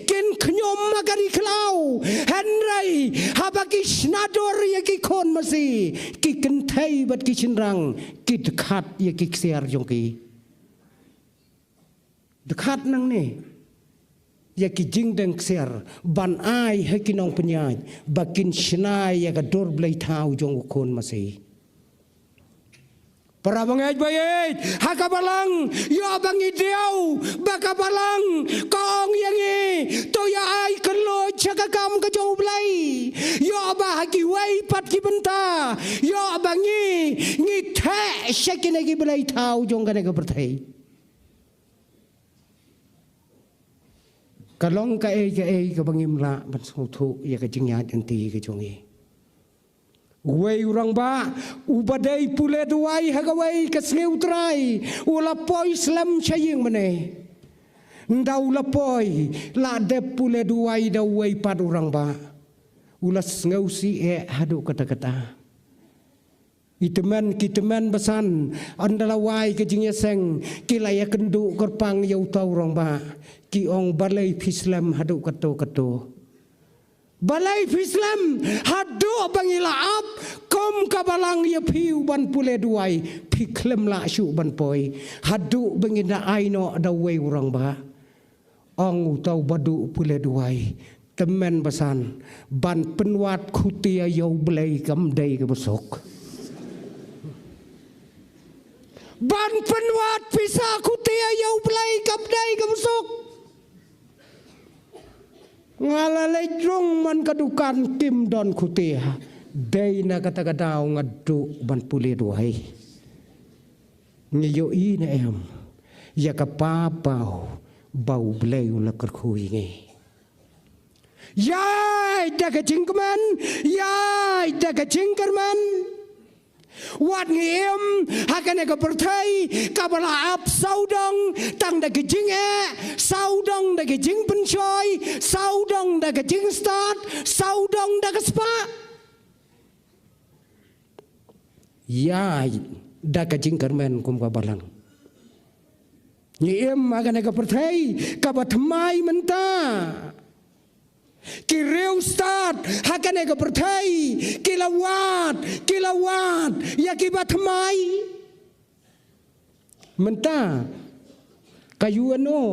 kin khñium ha ka ri khlaw. Hynrei haba ki shna dur ïa ki khun masi, ki kynthei bad ki shynrang ki dkhat ïa ki ksiar jong ki. Dkhat nangne ïa ki jingdeng ksiar ban ai ha ki nongpynïaid ba kin shna ïa ka dur blei thaw jong u khun masi. Para bangeit ba ïeit ha ka balang, ïoh ba ngi diaw ba ka balang ka ong ïa ngi, to ïa ai kylluid sha ka kam ka jong U Blei. Ïoh ba ha kiwei pat ki bynta ïoh ba ngi ngi theh sha kine ki blei thaw jong kane ka pyrthei. Ka long kaei kaei kaba ngim lah ban sngewthuh ïa ka jingïaid lynti ka jong ngi. Uwei u rangbah uba dei pule duwai ha kawei ka sngi u Trai u la poi slem sha ïing mane. Ynda u la poi, la dep pule duwai da uwei pat u rangbah, u la sngewsih eh haduh katta katta. I tymmen ki tymmen basan, ynda la wai ka jingïaseng, ki la ïakynduh kyrpang ïa uta u rangbah, ki ong, balei phi slem haduh katto katto? Balei phi slem haduh ba ngi la ap kum ka balang ïa phi u ban pule duwai, phi khlem lah shuh ban poi haduh ba ngin da ai noh da uwei u rangbah? Ong uta u ba duh pule duwai, tymmen basan, ban pynwad khutia ïa u Blei kam dei kaba suk. Ban pynwad pisa khutia ïa u Blei kam dei kaba suk. Nga la leit rung man ka dukan, kim don khutia. Dei na kata ka daw nga duh ban pule duwai. Ngi ïohi ne em ïa ka paw ba u Blei u la kyrkhu ïa ngi? Ïaid da ka jingkmen, ïaid da ka jingkyrmen. Wat ngi im ha kane ka pyrthei kaba la ap sawdong tang da ka jingeh, sawdong da ka jingpynshoi, sawdong da ka jingstad, sawdong da ka spah. Ïaid da ka jingkyrmen kum ka balang. Ngi im ha kane ka pyrthei kaba thymmai mynta. Ki riewstad ha kane ka pyrthei ki la wad, ki la wad ïa kiba thymmai. Mynta ka U N O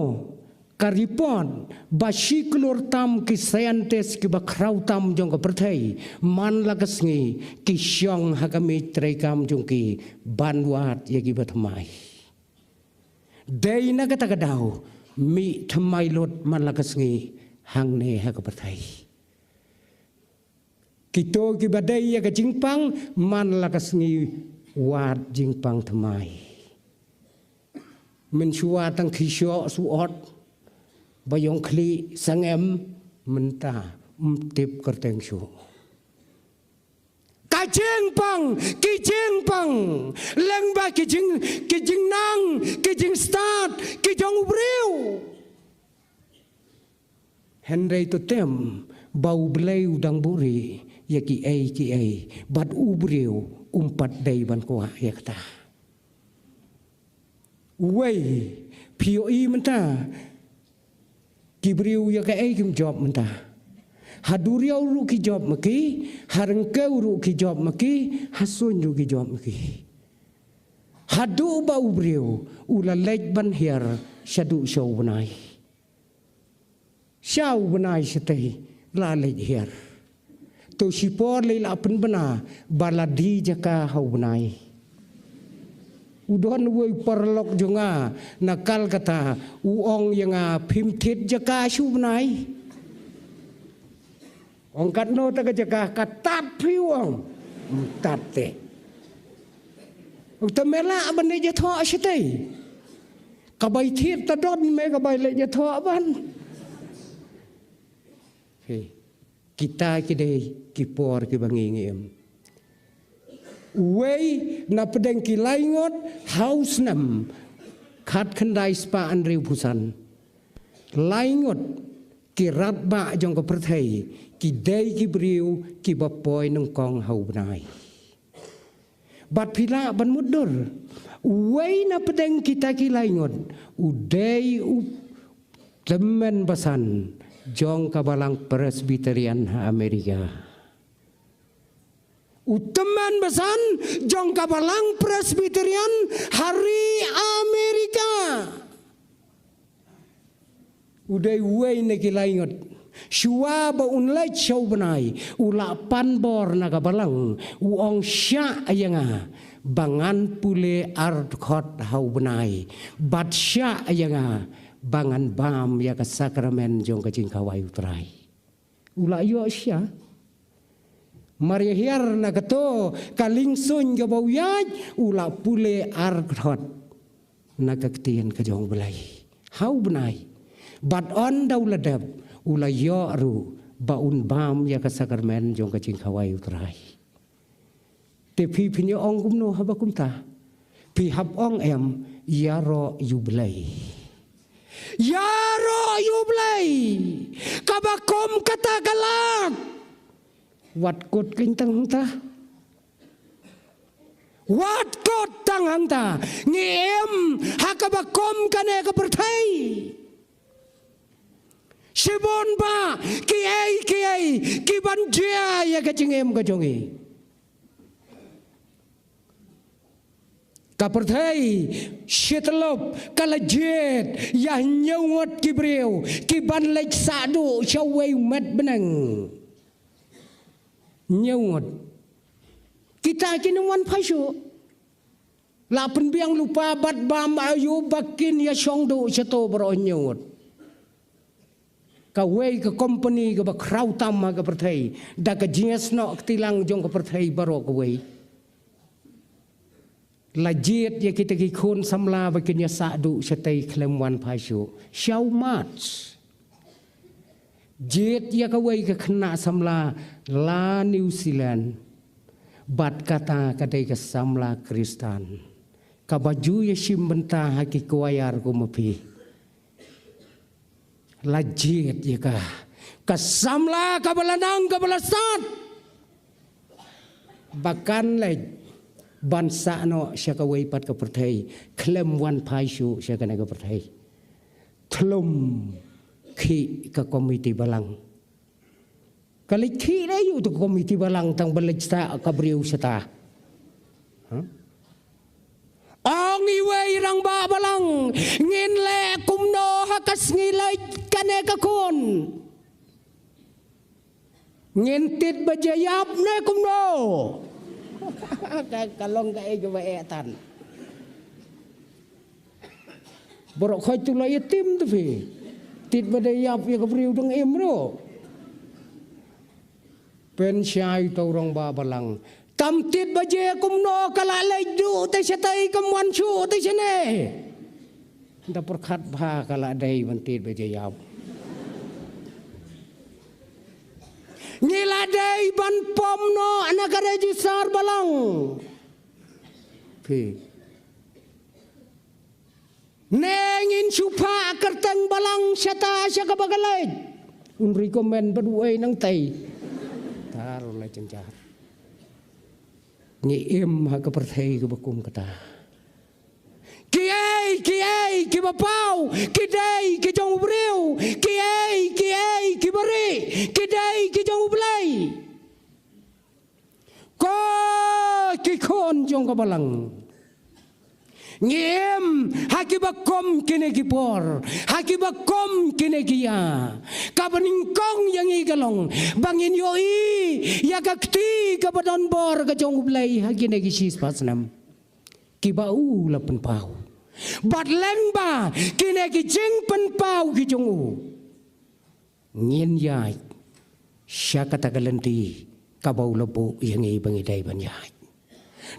ka report ba shi klur tam ki scientist kiba khraw tam jong ka pyrthei man la ka sngi ki shong ha ka miej treikam jong ki ban wad ïa kiba thymmai. Dei na kata ka daw mih thymmai lut man la ka sngi hangne ha ka pyrthei. Kito kiba dei ïa ka jingpang man la ka sngi wad jingpang thymmai. Mynshuwa tang ki shoh suot ba ïong khlieh sangem, mynta ym tip kyrteng shuh. Ka jingpang, ki jingpang, lyngba ki jing, ki jingnang, ki jingstad ki jong u briew. Hynrei to tem ba u Blei u dang buhrieh ïa kiei kiei bad u briew um pat dei ban kwah ïa kata. Uwei, phi ïohi mynta ki briew ïa kaei kim jop mynta. Ha duriaw ruh ki jop ma ki, ha ryngkew ruh ki jop ma ki, ha suiñ ruh ki jop ma ki. Haduh ba u briew u la leit ban hiar shaduh sha u bnai. Sha u bnai shatei la leit hiar. To shipor lei la pynbna ba la die jaka ha u bnai. U don uwei u paralok jong nga na Kolkata, u ong ïa nga, phim thied jaka sha u bnai. Ong, katno ta ka jaka? Ka tad phi, u ong. Ym tad te. Ong, te me lah ban leit ïathoh shatei. Ka bai thied ta don, me ka bai leit ïathoh ban. Phi, kita ki dei ki por kiba ngi, ngi im. Uwei na pdeng ki lai ngut ha u snem khatkhyndai spah hynriewphew san. Lai ngut ki rangbah jong ka pyrthei ki dei ki briew kiba poi nyngkong ha u bnai. Bad phi lah ban mutdur, uwei na pdeng kita ki lai ngut u dei u tymmen basan jong ka balang Presbyterian ha Amerika. U tymmen basan jong ka balang Presbyterian ha ri Amerika. U dei uwei na ki lai ngut. Shuwa ba un leit sha u bnai, u la pan bor na ka balang, u ong, shah ïa nga ba ngan pule ar dkhot ha u bnai, bad shah ïa nga ba ngan bam ïa ka sakramen jong ka jingkhawai u Trai. U la ïoh shisha. Mar ïa hiar na kato ka liengsuiñ kaba u ïaid, u la pule ar dkhot na ka ktien ka jong u Blei ha u bnai. Bad ynda u la dep, u la ïoh ruh ba un bam ïa ka sakramen jong ka jingkhawai U Trai. Te phi phin ïa ong kumno haba kumta? Phi hap ong em, ïaroh ïa U Blei. Ïaroh ïa U Blei. Kaba kum kata ka lad. Wat kut kein tang hangta. Wat kut tang hangta. Ngi im ha kaba kum kane ka pyrthei. Shibun bah kiei kiei kiban jia ïa ka jingim ka jong ngi. Ka pyrthei shi tyllup ka la jied ïa hynñiew ngut ki briew kiban leit sah duh sha uwei u met bneng. Hynñiew ngut. Kita kin ym wan phai shuh. La pynbiang lypa bad bam aïu ba kin ïa shong duh shato baroh hynñiew ngut. Kawei ka kompani kaba khraw tam ha ka pyrthei, da ka jingïasnoh kti lang jong ka pyrthei baroh kawei. La jied ïa kita ki khun samla ba kin ïa sah duh shatei khlem wan phai shuh. Sha u Mars. Jied ïa kawei ka khynnah samla la New Zealand. Bad kata ka dei ka samla Khristan. Kaba ju ïa shim bynta ha ki kwayar kum ma phi. La jied ïa ka. Ka samla kaba la nang kaba la sat. Ba kan leit ban sah noh sha kawei pat ka pyrthei. Khlem wan phai shuh sha kane ka pyrthei. Khlem khih ka komiti balang. Ka leit khih leh ïa u tu komiti balang tang ba leit sah ka briew shata. Huh? Ong iwei rangbah balang, ngin leh kumno ha ka sngi leit kane ka khun. Ngin tit ba jia ïap ne kumno. Ka, ka long kaei kaba eh tan. Baroh khoit tu la ïatim tu phi. Tit ba dei ïap ïa ka briew dang im ruh. Pynshai to rangbah balang. Kam tit ba jia kumno ka la leit duh te shatei kam wan shuh te shane. Da pyrkhat bha ka la dei ban tit ba jia ïap. Ngi la dei ban pom noh na ka register balang. Phi. Ne ngin shu phah kyrteng balang shata sha kaba ka leit. Un recommend bad uei nangtei. Taro la jynjar. Ngi im ha ka pyrthei kaba kum kata. Kiei kiei kiba paw ki dei ki jong u briew. Kiei kiei kiba rieh ki dei ki jong U Blei. Ko ki khun jong ka balang. Ngi im ha kiba kum kine ki por, ha kiba kum kine ki ïa. Kaba nyngkong ïa ngi ka long ba ngin ïohi ïa ka kti kaba don bor ka jong U Blei ha kine ki shispah snem kiba u la pynpaw. Bad lyngba kine ki jingpynpaw ki jong u, ngin ïaid sha kata ka lynti kaba u la buh ïa ngi ba ngi dei ban ïaid.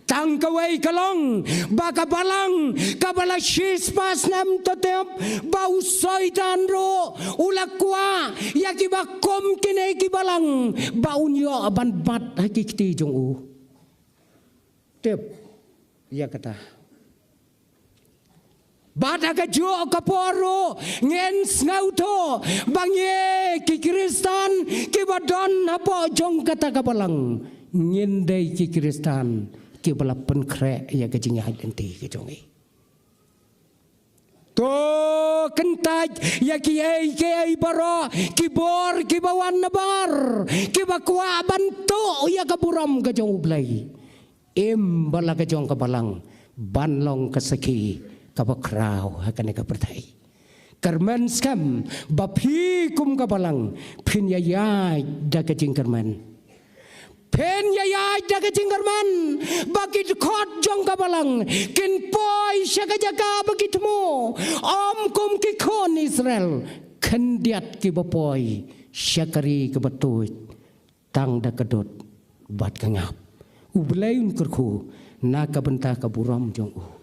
Tang kawei ka long ba ka balang kaba la shispah snem to tep, ba u Soitan ruh u la kwah ïa kiba kum kine ki balang ba un ïoh ban bat ha ki kti jong u. Tip ïa kata. Bad ha kajuh ka por ruh ngin sngewthuh ba ngi ki Khristan kiba don hapoh jong kata ka balang, ngin dei ki Khristan kiba la pynkhreh ïa ka jingïaid lynti ka jong ngi. To kyntait ïa kiei kiei baroh ki bor kiba wan nabar, kiba kwah ban tuh ïa ka burom ka jong U Blei. Im ba la ka jong ka balang ban long ka sakhi kaba khraw ha kane ka pyrthei. Kyrmen skhem ba phi kum ka balang phin ïaid da ka jingkyrmen. Phin ïaid da ka jingkyrmen ba ki dkhot jong ka balang kin poi sha ka jaka ba ki thmu, ym kum ki khun Israel khyndiat kiba poi sha ka ri kaba tuid tang da ka dud bad ka ngap. U Blei un kyrkhu na ka bynta ka burom jong u.